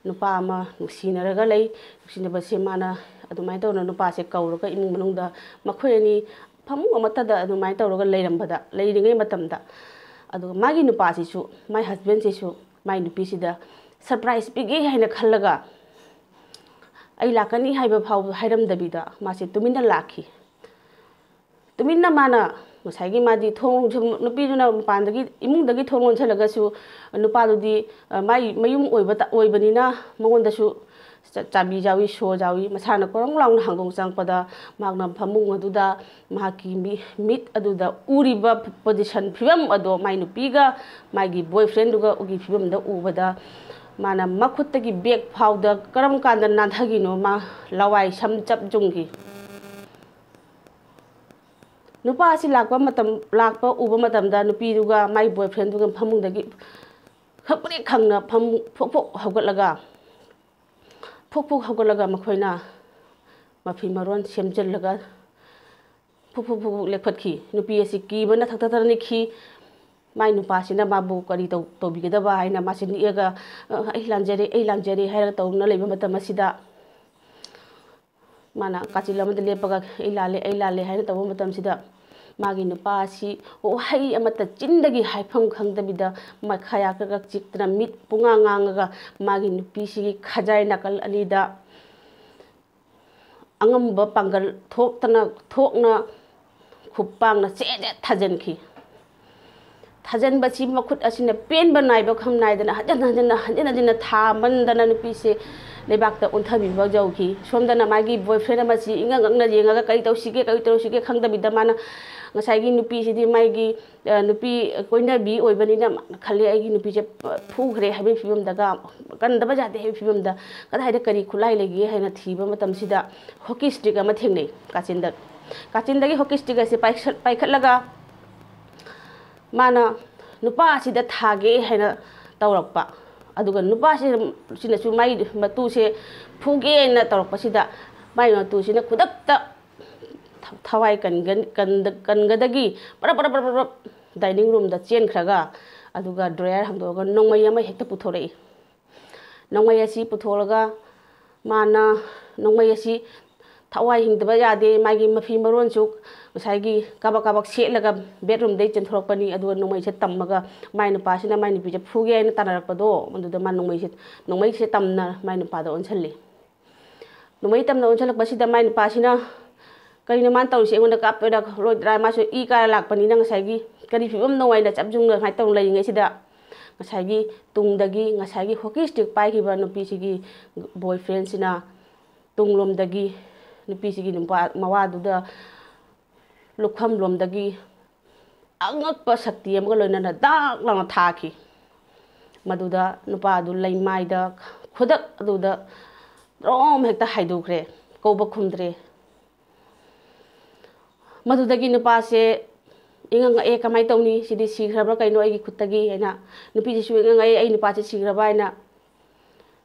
ꯅꯨꯄꯥ ꯑꯃ ꯅꯨꯡꯁꯤꯅꯔꯒ ꯂꯩ꯫ ꯅꯨꯡꯁꯤꯅꯕꯁꯦ ꯃꯥꯅ ꯑꯗꯨꯃꯥꯏꯅ ꯇꯧꯅ ꯅꯨꯄꯥꯁꯦ ꯀꯧꯔꯒ ꯏꯃꯨꯡ ꯃꯅꯨꯡꯗ ꯃꯈꯣꯏ ꯑꯅꯤ ꯐꯃꯨꯡ ꯑꯃꯠꯇꯗ ꯑꯗꯨꯃꯥꯏꯅ ꯇꯧꯔꯒ ꯂꯩꯔꯝꯕꯗ, ꯂꯩꯔꯤꯉꯩ ꯃꯇꯝꯗ, ꯑꯗꯨꯒ ꯃꯥꯒꯤ ꯅꯨꯄꯥꯁꯤꯁꯨ, ꯃꯥꯏ husbandꯁꯤꯁꯨ ꯃꯥꯏ ꯅꯨꯄꯤꯁꯤꯗ ꯁꯔꯄ꯭ꯔꯥꯏꯖ ꯄꯤꯒꯦ ꯍꯥꯏꯅ ꯈꯜꯂꯒ ꯑꯩ ꯂꯥꯛꯀꯅꯤ ꯍꯥꯏꯕ ꯐꯥꯎꯕ ꯍꯥꯏꯔꯝꯗꯕꯤꯗ ꯃꯥꯁꯦ ꯇꯨꯃꯤꯟꯅ ꯂꯥꯛꯈꯤ꯫ ꯇꯨꯃꯤꯟꯅ ꯃꯥꯅ ꯉꯁꯥꯏꯒꯤ ꯃꯥꯗꯤ ꯊꯣꯡ ꯁꯨꯝ, ꯅꯨꯄꯤꯗꯨꯅ ꯃꯄꯥꯟꯗꯒꯤ, ꯏꯃꯨꯡꯗꯒꯤ ꯊꯣꯡ ꯂꯣꯟꯁꯤꯜꯂꯒꯁꯨ ꯅꯨꯄꯥꯗꯨꯗꯤ, ꯑ, ꯃꯥꯏ ꯃꯌꯨꯝ ꯑꯣꯏꯕ ꯇ-, ꯑꯣꯏꯕꯅꯤꯅ ꯃꯉꯣꯟꯗꯁꯨ ꯆ-, ꯆꯥꯕꯤ ꯌꯥꯎꯏ, ꯁꯣ ꯌꯥꯎꯏ, ꯃꯁꯥꯅ ꯀꯣꯔꯣꯡ ꯂꯥꯎꯅ ꯍꯥꯡꯗꯣꯛ ꯆꯪꯉꯛꯄꯗ ꯃꯍꯥꯛꯅ ꯐꯃꯨꯡ ꯑꯗꯨꯗ ꯃꯍꯥꯛꯀꯤ ꯃꯤ-, ꯃꯤꯠ ꯑꯗꯨꯗ ꯎꯔꯤꯕ ꯄꯣꯖꯤꯁꯟ, ꯐꯤꯕꯝ ꯑꯗꯣ ꯃꯥꯏ ꯅꯨꯄꯤꯒ ꯃꯥꯒꯤ ꯕꯣꯏ ꯐ꯭ꯔꯦꯟꯗꯨꯒ ꯎꯒꯤ ꯐꯤꯕꯝꯗ ꯎꯕꯗ ꯃꯥꯅ ꯃꯈꯨꯠꯇꯒꯤ ꯕꯦꯛ ꯐꯥꯎꯗ ꯀꯔꯝ ꯀꯥꯟꯗ ꯅꯥꯟꯊꯈꯤꯅꯣ ꯃꯥ ꯂꯋꯥꯏ ꯁꯝ ꯆꯞ ꯌꯨꯡꯈꯤ꯫ ꯅꯨꯄꯥ ꯑꯁꯤ ꯂꯥꯛꯄ ꯃꯇꯝ, ꯂꯥꯛꯄ ꯎꯕ ꯃꯇꯝꯗ ꯅꯨꯄꯤꯗꯨꯒ ꯃꯥꯏ ꯕꯣꯏ ꯐ꯭ꯔꯦꯟꯗꯨꯒ ꯐꯃꯨꯡꯗꯒꯤ ꯈꯪꯄ꯭ꯔꯦꯛ ꯈꯪꯅ ꯐꯃꯨꯡ ꯐꯨꯛ ꯐꯨꯛ ꯍꯧꯒꯠꯂꯒ, ꯐꯨꯛ ꯐꯨꯛ ꯍꯧꯒꯠꯂꯒ ꯃꯈꯣꯏꯅ ꯃꯐꯤ ꯃꯔꯣꯟ ꯁꯦꯝꯖꯤꯜꯂꯒ ꯐꯨꯛ ꯐꯨꯛ ꯐꯨꯛ ꯐꯨꯛ ꯂꯦꯞꯈꯠꯈꯤ꯫ ꯅꯨꯄꯤ ꯑꯁꯤ ꯀꯤꯕꯅ ꯊꯛ ꯊꯛ ꯊꯛ ꯅꯤꯛꯈꯤ꯫ ꯃꯥꯏ ꯅꯨꯄꯥꯁꯤꯅ ꯃꯥꯕꯨ ꯀꯔꯤ ꯇꯧ-, ꯇꯧꯕꯤꯒꯗꯕ ꯍꯥꯏꯅ ꯃꯥꯁꯤ ꯅꯤꯛꯑꯒ, "ꯑ, ꯑꯩ ꯂꯥꯟꯖꯔꯦ, ꯑꯩ ꯂꯥꯟꯖꯔꯦ" ꯍꯥꯏꯔꯒ ꯇꯧꯗꯨꯅ ꯂꯩꯕ ꯃꯇꯝ ꯑꯁꯤꯗ, ꯃꯥꯅ ꯀꯥꯆꯤꯜ ꯑꯃꯗ ꯂꯦꯞꯄꯒ "ꯑꯩ ꯂꯥꯜꯂꯦ, ꯑꯩ ꯂꯥꯜꯂꯦ" ꯍꯥꯏꯅ ꯇꯧꯕ ꯃꯇꯝꯁꯤꯗ, ꯃꯥꯒꯤ ꯅꯨꯄꯥ ꯑꯁꯤ ꯋꯥꯍꯩ ꯑꯃꯠꯇ ꯆꯤꯟꯗꯒꯤ ꯍꯥꯏꯐꯝ ꯈꯪꯗꯕꯤꯗ ꯃꯈꯥ ꯌꯥꯛꯀꯒ ꯆꯤꯛꯇꯅ, ꯃꯤꯠ ꯄꯨꯡꯉꯥꯡ ꯉꯥꯡꯉꯒ, ꯃꯥꯒꯤ ꯅꯨꯄꯤꯁꯤꯒꯤ ꯈꯖꯥꯏ ꯅꯥꯀꯜ ꯑꯅꯤꯗ ꯑꯉꯝꯕ ꯄꯥꯡꯒꯜ ꯊꯣꯛꯇꯅ, ꯊꯣꯛꯅ ꯈꯨꯄꯥꯡꯅ ꯆꯦꯠ ꯆꯦꯠ ꯊꯥꯖꯤꯟꯈꯤ꯫ ꯊꯥꯖꯤꯟꯕꯁꯤ ꯃꯈꯨꯠ ꯑꯁꯤꯅ ꯄꯦꯟꯕ ꯅꯥꯏꯕ ꯈꯝ ꯅꯥꯏꯗꯅ ꯍꯟꯖꯤꯟ ꯍꯟꯖꯤꯟꯅ, ꯍꯟꯖꯤꯟ ꯍꯟꯖꯤꯟꯅ ꯊꯥꯃꯟꯗꯅ ꯅꯨꯄꯤꯁꯦ ꯂꯩꯕꯥꯛꯇ ꯑꯣꯟꯊꯕꯤꯕ ꯌꯧꯈꯤ꯫ ꯁꯣꯝꯗꯅ ꯃꯥꯒꯤ ꯕꯣꯏ ꯐ꯭ꯔꯦꯟ ꯑꯃꯁꯤ ꯏꯉꯛ ꯉꯛꯅ ꯌꯦꯡꯉꯒ ꯀꯔꯤ ꯇꯧꯁꯤꯒꯦ, ꯀꯔꯤ ꯇꯧꯁꯤꯒꯦ ꯈꯪꯗꯕꯤꯗ ꯃꯥꯅ ꯉꯁꯥꯏꯒꯤ ꯅꯨꯄꯤꯁꯤꯗꯤ ꯃꯥꯒꯤ, ꯑ, ꯅꯨꯄꯤ ꯀꯣꯏꯅꯕꯤ ꯑꯣꯏꯕꯅꯤꯅ ꯃꯥꯅ ꯈꯜꯂꯤ, "ꯑꯩꯒꯤ ꯅꯨꯄꯤꯁꯦ ꯐꯨꯈ꯭ꯔꯦ" ꯍꯥꯏꯕꯒꯤ ꯐꯤꯕꯝꯗꯒ, "ꯀꯟꯗꯕ ꯌꯥꯗꯦ" ꯍꯥꯏꯕꯒꯤ ꯐꯤꯕꯝꯗ ꯀꯗꯥꯏꯗ ꯀꯔꯤ ꯈꯨꯠꯂꯥꯏ ꯂꯩꯒꯦ ꯍꯥꯏꯅ ꯊꯤꯕ ꯃꯇꯝꯁꯤꯗ ꯍꯣꯀꯤ ꯁ꯭ꯇꯤꯛ ꯑꯃ ꯊꯦꯡꯅꯩ ꯀꯥꯆꯤꯟꯗ꯫ ꯀꯥꯆꯤꯟꯗꯒꯤ ꯍꯣꯀꯤ ꯁ꯭ꯇꯤꯛ ꯑꯁꯤ ꯄꯥꯏꯈꯠ-, ꯄꯥꯏꯈꯠꯂꯒ ꯃꯥꯅ ꯅꯨꯄꯥ ꯑꯁꯤꯗ ꯊꯥꯒꯦ ꯍꯥꯏꯅ ꯇꯧꯔꯛꯄ꯫ ꯑꯗꯨꯒ ꯅꯨꯄꯥꯁꯤ-, ꯁꯤꯅꯁꯨ ꯃꯥꯏ ꯃꯇꯨꯁꯦ ꯐꯨꯒꯦꯅ ꯇꯧꯔꯛꯄꯁꯤꯗ ꯃꯥꯏ ꯃꯇꯨꯁꯤꯅ ꯈꯨꯗꯛꯇ ꯊ-, ꯊꯋꯥꯏ ꯀꯟꯒꯟ-, ꯀꯟꯗ-, ꯀꯟꯒꯗꯒꯤ ꯄꯔꯞ ꯄꯔꯞ ꯄꯔꯞ ꯄꯔꯞ ꯗꯥꯏꯅꯤꯡ ꯔꯨꯝꯗ ꯆꯦꯟꯈ꯭ꯔꯒ, ꯑꯗꯨꯒ ꯗ꯭ꯔꯣꯌꯔ ꯍꯥꯡꯗꯣꯛꯑꯒ ꯅꯣꯡꯃꯩ ꯑꯃ ꯍꯦꯛꯇ ꯄꯨꯊꯣꯔꯛꯏ꯫ ꯅꯣꯡꯃꯩ ꯑꯁꯤ ꯄꯨꯊꯣꯛꯂꯒ ꯃꯥꯅ ꯅꯣꯡꯃꯩ ꯑꯁꯤ ꯊꯋꯥꯏ ꯍꯤꯡꯗꯕ ꯌꯥꯗꯦ꯫ ꯃꯥꯒꯤ ꯃꯐꯤ ꯃꯔꯣꯟꯁꯨ ꯉꯁꯥꯏꯒꯤ ꯀꯥꯕꯛ ꯀꯥꯕꯛ ꯁꯦꯠꯂꯒ ꯕꯦꯠꯔꯨꯝꯗꯒꯤ ꯆꯦꯟꯊꯣꯔꯛꯄꯅꯤ꯫ ꯑꯗꯨꯒ ꯅꯣꯡꯃꯩꯁꯦ ꯇꯝꯃꯒ ꯃꯥꯏ ꯅꯨꯄꯥꯁꯤꯅ ꯃꯥꯏ ꯅꯨꯄꯤꯁꯦ ꯐꯨꯒꯦ ꯍꯥꯏꯅ ꯇꯥꯟꯅꯔꯛꯄꯗꯣ, ꯃꯗꯨꯗ ꯃꯥ ꯅꯣꯡꯃꯩꯁꯦ, ꯅꯣꯡꯃꯩꯁꯦ ꯇꯝꯅ ꯃꯥꯏ ꯅꯨꯄꯥꯗ ꯑꯣꯟꯁꯜꯂꯤ꯫ ꯅꯣꯡꯃꯩ ꯇꯝꯅ ꯑꯣꯟꯁꯜꯂꯛꯄꯁꯤꯗ ꯃꯥꯏ ꯅꯨꯄꯥꯁꯤꯅ "ꯀꯔꯤꯅꯣ ꯃꯥꯅ ꯇꯧꯔꯤꯁꯦ? ꯑꯩꯉꯣꯟꯗ ꯀꯥꯞꯇꯣꯏꯔꯥ ꯈꯣꯠꯂꯣꯏꯗ꯭ꯔꯥ?" ꯃꯥꯁꯨ ꯏ ꯀꯥꯔ ꯂꯥꯛꯄꯅꯤꯅ ꯉꯁꯥꯏꯒꯤ ꯀꯔꯤ ꯐꯤꯕꯝꯅꯣ ꯍꯥꯏꯅ ꯆꯞ ꯌꯨꯡꯅ ꯁꯨꯃꯥꯏꯅ ꯇꯧꯅ ꯂꯩꯔꯤꯉꯩꯁꯤꯗ, ꯉꯁꯥꯏꯒꯤ ꯇꯨꯡꯗꯒꯤ ꯉꯁꯥꯏꯒꯤ ꯍꯣꯀꯤ ꯁ꯭ꯇꯤꯛ ꯄꯥꯏꯈꯤꯕ ꯅꯨꯄꯤꯁꯤꯒꯤ ꯕꯣꯏ ꯐ꯭ꯔꯦꯟꯁꯤꯅ ꯇꯨꯡꯂꯣꯝꯗꯒꯤ ꯅꯨꯄꯤꯁꯤꯒꯤ ꯅꯨꯄꯥ ꯃꯋꯥꯗꯨꯗ ꯂꯨꯈꯝꯂꯣꯝꯗꯒꯤ ꯑꯉꯛꯄ ꯁꯛꯇꯤ ꯑꯃꯒ ꯂꯣꯏꯅꯅ ꯗꯥꯛ ꯂꯥꯎꯅ ꯊꯥꯈꯤ꯫ ꯃꯗꯨꯗ ꯅꯨꯄꯥ ꯑꯗꯨ ꯂꯩꯃꯥꯏꯗ ꯈꯨꯗꯛ ꯑꯗꯨꯗ ꯗ꯭ꯔꯣꯝ ꯍꯦꯛꯇ ꯍꯥꯏꯗꯣꯛꯈ꯭ꯔꯦ, ꯀꯧꯕ ꯈꯨꯝꯗ꯭ꯔꯦ꯫ ꯃꯗꯨꯗꯒꯤ ꯅꯨꯄꯥꯁꯦ ꯏꯉꯛ ꯉꯛꯑꯦ, "ꯀꯃꯥꯏꯅ ꯇꯧꯅꯤ? ꯁꯤꯗꯤ ꯁꯤꯈ꯭ꯔꯕ꯭ꯔꯥ ꯀꯩꯅꯣ ꯑꯩꯒꯤ ꯈꯨꯠꯇꯒꯤ?" ꯍꯥꯏꯅ꯫ ꯅꯨꯄꯤꯁꯤꯁꯨ ꯏꯉꯛ ꯉꯛꯑꯦ, "ꯑꯩ ꯅꯨꯄꯥꯁꯦ ꯁꯤꯈ꯭ꯔꯕ?" ꯍꯥꯏꯅ꯫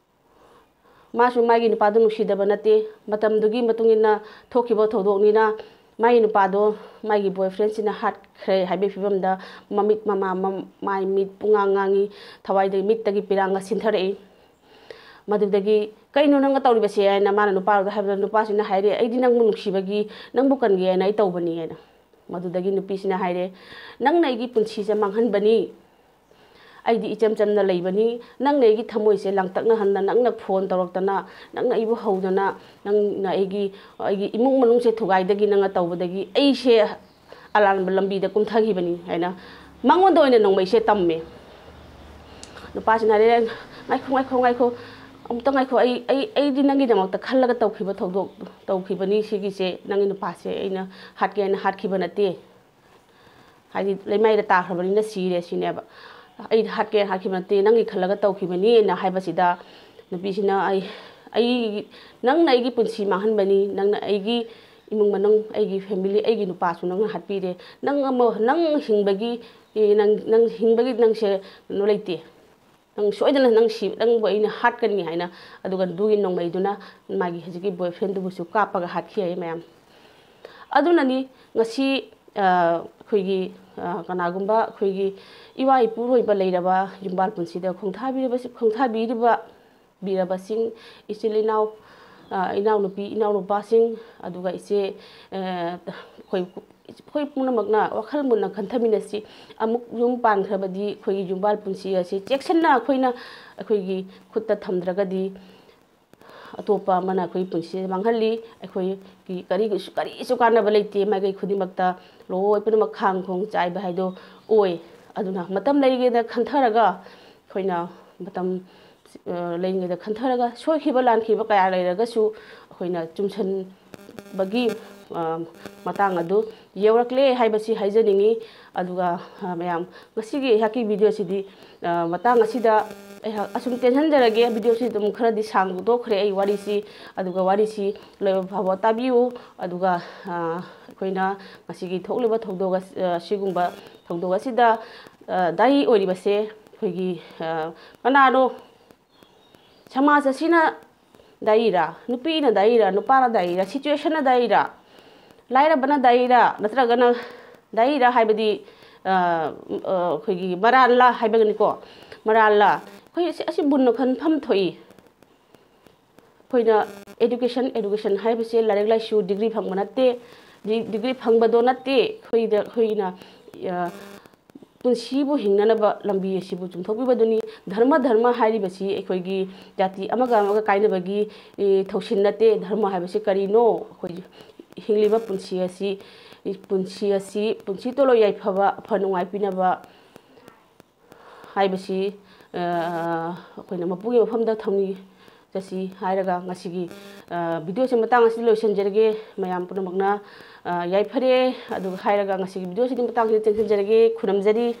ꯃꯥꯁꯨ ꯃꯥꯒꯤ ꯅꯨꯄꯥꯗꯨ ꯅꯨꯡꯁꯤꯗꯕ ꯅꯠꯇꯦ꯫ ꯃꯇꯝꯗꯨꯒꯤ ꯃꯇꯨꯡ ꯏꯟꯅ ꯊꯣꯛꯈꯤꯕ ꯊꯧꯗꯣꯛꯅꯤꯅ ꯃꯥꯒꯤ ꯅꯨꯄꯥꯗꯣ ꯃꯥꯒꯤ ꯕꯣꯏ ꯐ꯭ꯔꯦꯟꯁꯤꯅ ꯍꯥꯠꯈ꯭ꯔꯦ ꯍꯥꯏꯕꯒꯤ ꯐꯤꯕꯝꯗ ꯃꯃꯤꯠ ꯃꯃꯥ ꯃꯝ-, ꯃꯥꯏ ꯃꯤꯠ ꯄꯨꯡꯉꯥꯡ ꯉꯥꯡꯉꯤ, ꯊꯋꯥꯏꯗꯒꯤ ꯃꯤꯠꯇꯒꯤ ꯄꯤꯔꯥꯡꯒ ꯁꯤꯟꯊꯔꯛꯏ꯫ ꯃꯗꯨꯗꯒꯤ "ꯀꯩꯅꯣ ꯅꯪꯅ ꯇꯧꯔꯤꯕꯁꯦ?" ꯍꯥꯏꯅ ꯃꯥꯅ ꯅꯨꯄꯥꯗꯨꯗ ꯍꯥꯏꯕꯗ ꯅꯨꯄꯥꯁꯤꯅ ꯍꯥꯏꯔꯦ, "ꯑꯩꯗꯤ ꯅꯪꯕꯨ ꯅꯨꯡꯁꯤꯕꯒꯤ ꯅꯪꯕꯨ ꯀꯟꯒꯦ ꯍꯥꯏꯅ ꯑꯩ ꯇꯧꯕꯅꯤ" ꯍꯥꯏꯅ꯫ ꯃꯗꯨꯗꯒꯤ ꯅꯨꯄꯤꯁꯤꯅ ꯍꯥꯏꯔꯦ, "ꯅꯪꯅ ꯑꯩꯒꯤ ꯄꯨꯟꯁꯤꯁꯦ ꯃꯥꯡꯍꯟꯕꯅꯤ꯫ ꯑꯩꯗꯤ ꯏꯆꯝ ꯆꯝꯅ ꯂꯩꯕꯅꯤ꯫ ꯅꯪꯅ ꯑꯩꯒꯤ ꯊꯃꯣꯏꯁꯦ ꯂꯥꯡꯇꯛꯅꯍꯟꯗꯅ, ꯅꯪꯅ ꯐꯣꯟ ꯇꯧꯔꯛꯇꯅ, ꯅꯪꯅ ꯑꯩꯕꯨ ꯍꯧꯗꯅ, ꯅꯪꯅ ꯑꯩꯒꯤ, ꯑꯩꯒꯤ ꯏꯃꯨꯡ ꯃꯅꯨꯡꯁꯦ ꯊꯨꯒꯥꯏꯗꯒꯤ ꯅꯪꯅ ꯇꯧꯕꯗꯒꯤ ꯑꯩꯁꯦ ꯑꯔꯥꯟꯕ ꯂꯝꯕꯤꯗ ꯀꯨꯝꯊꯈꯤꯕꯅꯤ" ꯍꯥꯏꯅ ꯃꯉꯣꯟꯗ ꯑꯣꯏꯅ ꯅꯣꯡꯃꯩꯁꯦ ꯇꯝꯃꯦ꯫ ꯅꯨꯄꯥꯁꯤꯅ ꯍꯥꯏꯔꯦ, "ꯉꯥꯏꯈꯣ, ꯉꯥꯏꯈꯣ, ꯉꯥꯏꯈꯣ, ꯑꯃꯨꯛꯇ ꯉꯥꯏꯈꯣ꯫ ꯑꯩ, ꯑꯩ, ꯑꯩꯗꯤ ꯅꯪꯒꯤꯗꯃꯛꯇ ꯈꯜꯂꯒ ꯇꯧꯈꯤꯕ ꯊꯧꯗꯣꯛ ꯇꯧꯈꯤꯕꯅꯤ꯫ ꯁꯤꯒꯤꯁꯦ ꯅꯪꯒꯤ ꯅꯨꯄꯥꯁꯦ ꯑꯩꯅ ꯍꯥꯠꯀꯦ ꯍꯥꯏꯅ ꯍꯥꯠꯈꯤꯕ ꯅꯠꯇꯦ꯫ ꯍꯥꯏꯗꯤ ꯂꯩꯃꯥꯏꯗ ꯇꯥꯈ꯭ꯔꯕꯅꯤꯅ ꯁꯤꯔꯦ ꯁꯤꯅꯦꯕ꯫ ꯑꯩ ꯍꯥꯠꯀꯦ ꯍꯥꯠꯈꯤꯕ ꯅꯠꯇꯦ, ꯅꯪꯒꯤ ꯈꯜꯂꯒ ꯇꯧꯈꯤꯕꯅꯤ" ꯍꯥꯏꯅ ꯍꯥꯏꯕꯁꯤꯗ ꯅꯨꯄꯤꯁꯤꯅ, "ꯑꯩ, ꯑꯩ, ꯅꯪꯅ ꯑꯩꯒꯤ ꯄꯨꯟꯁꯤ ꯃꯥꯡꯍꯟꯕꯅꯤ, ꯅꯪꯅ ꯑꯩꯒꯤ ꯏꯃꯨꯡ ꯃꯅꯨꯡ, ꯑꯩꯒꯤ ꯐꯦꯃꯤꯂꯤ, ꯑꯩꯒꯤ ꯅꯨꯄꯥꯁꯨ ꯅꯪꯅ ꯍꯥꯠꯄꯤꯔꯦ꯫ ꯅꯪ ꯑꯃ, ꯅꯪ ꯍꯤꯡꯕꯒꯤ, ꯅꯪ, ꯅꯪ ꯍꯤꯡꯕꯒꯤ ꯅꯪꯁꯦ ꯀꯩꯅꯣ ꯂꯩꯇꯦ꯫ ꯅꯪ ꯁꯣꯏꯗꯅ ꯅꯪ ꯁꯤ, ꯅꯪꯕꯨ ꯑꯩꯅ ꯍꯥꯠꯀꯅꯤ" ꯍꯥꯏꯅ꯫ ꯑꯗꯨꯒ ꯑꯗꯨꯒꯤ ꯅꯣꯡꯃꯩꯗꯨꯅ ꯃꯥꯒꯤ ꯍꯧꯖꯤꯛꯀꯤ ꯕꯣꯏ ꯐ꯭ꯔꯦꯟꯗꯨꯕꯨꯁꯨ ꯀꯥꯞꯄꯒ ꯍꯥꯠꯈꯤ ꯍꯥꯏ ꯃꯌꯥꯝ꯫ ꯑꯗꯨꯅꯅꯤ ꯉꯁꯤ, ꯑ, ꯑꯩꯈꯣꯏꯒꯤ, ꯑ, ꯀꯅꯥꯒꯨꯝꯕ ꯑꯩꯈꯣꯏꯒꯤ ꯏꯋꯥ ꯏꯄꯨꯔꯣꯏꯕ ꯂꯩꯔꯕ ꯌꯨꯝꯕꯥꯜ ꯄꯨꯟꯁꯤꯗ ꯈꯣꯡꯊꯥꯕꯤꯔꯕꯁꯤ-, ꯈꯣꯡꯊꯥꯕꯤꯔꯤꯕ ꯕꯤꯔꯕꯁꯤꯡ, ꯏꯆꯤꯜ ꯏꯅꯥꯎ, ꯑ, ꯏꯅꯥꯎꯅꯨꯄꯤ, ꯏꯅꯥꯎꯅꯨꯄꯥꯁꯤꯡ, ꯑꯗꯨꯒ ꯏꯆꯦ, ꯑ, ꯑꯩꯈꯣꯏ, ꯑꯩꯈꯣꯏ ꯄꯨꯝꯅꯃꯛꯅ ꯋꯥꯈꯜ ꯃꯨꯟꯅ ꯈꯟꯊꯃꯤꯟꯅꯁꯤ꯫ ꯑꯃꯨꯛ ꯌꯨꯝ ꯄꯥꯟꯈ꯭ꯔꯕꯗꯤ ꯑꯩꯈꯣꯏꯒꯤ ꯌꯨꯝꯕꯥꯜ ꯄꯨꯟꯁꯤ ꯑꯁꯤ ꯆꯦꯛꯁꯤꯟꯅ ꯑꯩꯈꯣꯏꯅ ꯑꯩꯈꯣꯏꯒꯤ ꯈꯨꯠꯇ ꯊꯝꯗ꯭ꯔꯒꯗꯤ ꯑꯇꯣꯞꯄ ꯑꯃꯅ ꯑꯩꯈꯣꯏꯒꯤ ꯄꯨꯟꯁꯤ ꯃꯥꯡꯍꯜꯂꯤ꯫ ꯑꯩꯈꯣꯏꯒꯤ ꯀꯔꯤꯒꯤꯁꯨ, ꯀꯔꯤꯁꯨ ꯀꯥꯟꯅꯕ ꯂꯩꯇꯦ꯫ ꯃꯥꯏꯀꯩ ꯈꯨꯗꯤꯡꯃꯛꯇ ꯂꯣꯏ ꯄꯨꯝꯅꯃꯛ ꯈꯥꯡ ꯈꯣꯡ ꯆꯥꯏꯕ ꯍꯥꯏꯗꯣ ꯑꯣꯏ꯫ ꯑꯗꯨꯅ ꯃꯇꯝ ꯂꯩꯔꯤꯉꯩꯗ ꯈꯟꯊꯔꯒ ꯑꯩꯈꯣꯏꯅ ꯃꯇꯝ, ꯑ, ꯂꯩꯔꯤꯉꯩꯗ ꯈꯟꯊꯔꯒ ꯁꯣꯏꯈꯤꯕ ꯂꯥꯟꯈꯤꯕ ꯀꯌꯥ ꯂꯩꯔꯒꯁꯨ ꯑꯩꯈꯣꯏꯅ ꯆꯨꯝꯁꯤꯟꯕꯒꯤ, ꯑ, ꯃꯇꯥꯡ ꯑꯗꯨ ꯌꯧꯔꯛꯂꯦ ꯍꯥꯏꯕꯁꯤ ꯍꯥꯏꯖꯅꯤꯡꯉꯤ꯫ ꯑꯗꯨꯒ, ꯑ, ꯃꯌꯥꯝ, ꯉꯁꯤꯒꯤ ꯑꯩꯍꯥꯛꯀꯤ ꯚꯤꯗꯤꯑꯣꯁꯤꯗꯤ, ꯑ, ꯃꯇꯥꯡ ꯑꯁꯤꯗ ꯑꯩꯍꯥꯛ ꯑꯁꯨꯝ ꯇꯦꯟꯍꯟꯖꯔꯒꯦ꯫ ꯚꯤꯗꯤꯑꯣꯁꯤ ꯑꯗꯨꯝ ꯈꯔꯗꯤ ꯁꯥꯡꯗꯣꯛꯈ꯭ꯔꯦ ꯑꯩ ꯋꯥꯔꯤꯁꯤ, ꯑꯗꯨꯒ ꯋꯥꯔꯤꯁꯤ ꯂꯣꯏꯕ ꯐꯥꯎꯕ ꯇꯥꯕꯤꯌꯨ꯫ ꯑꯗꯨꯒ, ꯑ, ꯑꯩꯈꯣꯏꯅ ꯉꯁꯤꯒꯤ ꯊꯣꯛꯂꯤꯕ ꯊꯧꯗꯣꯛ ꯑꯁ-, ꯑ, ꯑꯁꯤꯒꯨꯝꯕ ꯊꯧꯗꯣꯛ ꯑꯁꯤꯗ, ꯑ, ꯗꯥꯏꯔꯤ ꯑꯣꯏꯔꯤꯕꯁꯦ ꯑꯩꯈꯣꯏꯒꯤ, ꯑ, ꯀꯅꯥꯅꯣ? ꯁꯃꯥꯖ ꯑꯁꯤꯅ ꯗꯥꯏꯔꯤꯔꯥ? ꯅꯨꯄꯤꯅ ꯗꯥꯏꯔꯤꯔꯥ? ꯅꯨꯄꯥꯅ ꯗꯥꯏꯔꯤꯔꯥ? ꯁꯤꯆꯨꯋꯦꯁꯟꯅ ꯗꯥꯏꯔꯤꯔꯥ? ꯂꯥꯏꯔꯕꯅ ꯗꯥꯏꯔꯤꯔꯥ? ꯅꯠꯇ꯭ꯔꯒꯅ ꯗꯥꯏꯔꯤꯔꯥ ꯍꯥꯏꯕꯗꯤ, ꯑ, ꯑ, ꯑꯩꯈꯣꯏꯒꯤ ꯃꯔꯥꯜꯂ ꯍꯥꯏꯕꯒꯅꯤꯀꯣ, ꯃꯔꯥꯜꯂ? ꯑꯩꯈꯣꯏ ꯑꯁꯤ, ꯑꯁꯤ ꯃꯨꯟꯅ ꯈꯟꯐꯝ ꯊꯣꯛꯏ꯫ ꯑꯩꯈꯣꯏꯅ education, education ꯍꯥꯏꯕꯁꯦ ꯂꯥꯏꯔꯤꯛ ꯂꯥꯏꯁꯨ ꯗꯤꯒ꯭ꯔꯤ ꯐꯪꯕ ꯅꯠꯇꯦ꯫ ꯗꯤ-, ꯗꯤꯒ꯭ꯔꯤ ꯐꯪꯕꯗꯣ ꯅꯠꯇꯦ꯫ ꯑꯩꯈꯣꯏꯗ, ꯑꯩꯈꯣꯏꯅ, ꯑ, ꯄꯨꯟꯁꯤꯕꯨ ꯍꯤꯡꯅꯅꯕ ꯂꯝꯕꯤ ꯑꯁꯤꯕꯨ ꯆꯨꯝꯊꯣꯛꯄꯤꯕꯗꯨꯅꯤ꯫ ꯙꯔꯃ, ꯙꯔꯃ ꯍꯥꯏꯔꯤꯕꯁꯤ ꯑꯩꯈꯣꯏꯒꯤ ꯖꯥꯇꯤ ꯑꯃꯒ ꯑꯃꯒ ꯀꯥꯏꯅꯕꯒꯤ, ꯑꯦ, ꯊꯧꯁꯤꯜ ꯅꯠꯇꯦ꯫ ꯙꯔꯃ ꯍꯥꯏꯕꯁꯤ ꯀꯔꯤꯅꯣ? ꯑꯩꯈꯣꯏ ꯍꯤꯡꯂꯤꯕ ꯄꯨꯟꯁꯤ ꯑꯁꯤ, ꯄꯨꯟꯁꯤ ꯑꯁꯤ, ꯄꯨꯟꯁꯤ ꯇꯣꯂꯣꯏ ꯌꯥꯏꯐꯕ, ꯑꯐ ꯅꯨꯡꯉꯥꯏ ꯄꯤꯅꯕ ꯍꯥꯏꯕꯁꯤ, ꯑ, ꯑꯩꯈꯣꯏꯅ ꯃꯄꯨꯒꯤ ꯃꯐꯝꯗ ꯊꯧꯅꯤ ꯆꯠꯁꯤ ꯍꯥꯏꯔꯒ ꯉꯁꯤꯒꯤ, ꯑ, ꯚꯤꯗꯤꯑꯣꯁꯤ ꯃꯇꯥꯡ ꯑꯁꯤꯗ ꯂꯣꯏꯁꯤꯟꯖꯔꯒꯦ꯫ ꯃꯌꯥꯝ ꯄꯨꯝꯅꯃꯛꯅ, ꯑ, ꯌꯥꯏꯐꯔꯦ꯫ ꯑꯗꯨꯒ ꯍꯥꯏꯔꯒ ꯉꯁꯤꯒꯤ ꯚꯤꯗꯤꯑꯣꯁꯤꯗꯤ ꯃꯇꯥꯡꯁꯤꯗ ꯇꯦꯟꯁꯤꯟꯖꯔꯒꯦ꯫ ꯈꯨꯔꯨꯝꯖꯔꯤ꯫